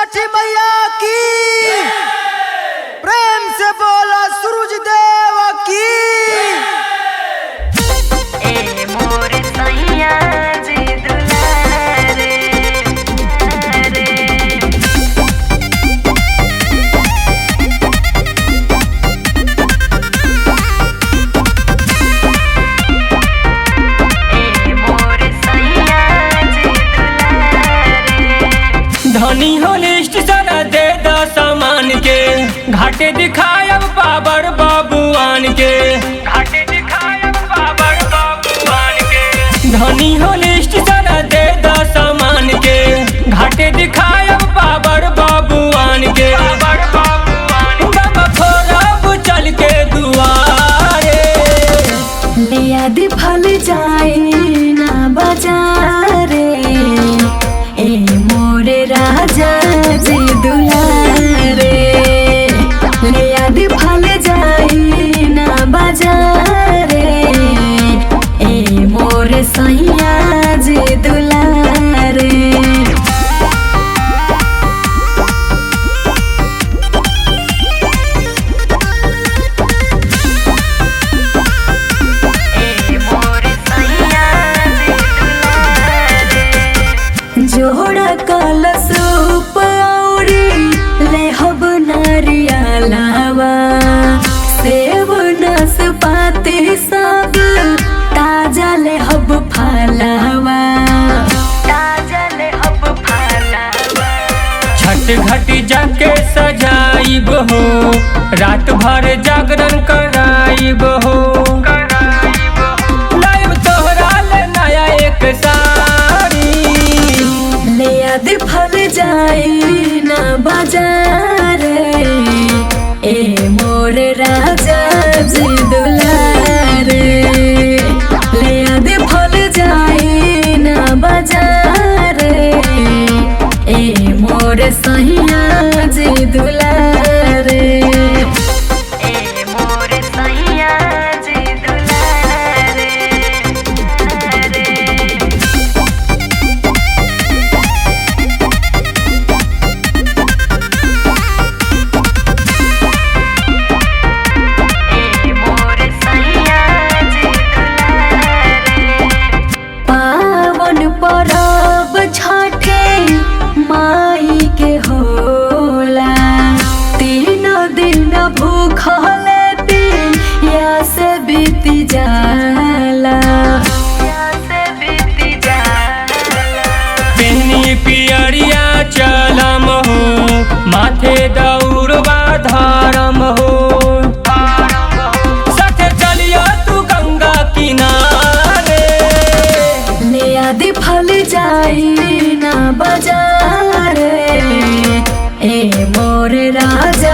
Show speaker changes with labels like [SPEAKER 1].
[SPEAKER 1] छठी मैया की। प्रेम से बोला सूरज देव की।
[SPEAKER 2] ए मोर सैया जी दुलारे रे। ए मोर सैया जी दुलारे।
[SPEAKER 3] धनी हो लिस्ट सारा दे द सामान के, घाटे दिखायब बाबर बाबुआन के, घाटे दिखायब बाबर बाबुआन के। धनी हो लिस्ट सारा दे द सामान के, घाटे दिखायब बाबर बाबुआन के। बाबर बाबुआन बाबा फोरब चल के दुआरे।
[SPEAKER 2] ले याद फल जाए ना बाजारे, ए मोरे राजा जी दुलारे। ले याद फल जाए ना बाजारे, ए मोरे सैया जी दुलारे। ए मोर सैया जी दुलारे। जोड़ा कलश औरी लेहब नारियलावा, सेब नाशपाती सब ताजा लेहब फलावा, ताजा लेहब फलावा।
[SPEAKER 3] छठ घाट जाके सजाइब हो, रात भर जागरण कराइब हो। लाइब तोहरा ले नया एक साड़ी।
[SPEAKER 2] ले याद फल जाए ना बाजारे, ए मोर राजा जी दुलारे। ले याद फल जाए ना बाजारे, ए मोर सैया जी दुलारे। ए मोर सैया जी दुलारे। ए मोर सैया जी दुलारे। पावन परब छठे माई के होला, तीन दिन भूखल पियास बीत जाला, प्यास बीत जाला।
[SPEAKER 3] पेहनी पियरिया चलम हो, माथे दौड़बा धरम हो। साथे चलियो तू गंगा किनारे।
[SPEAKER 2] ले आदि फल जाए ना बाजारे, ए मोर राजा।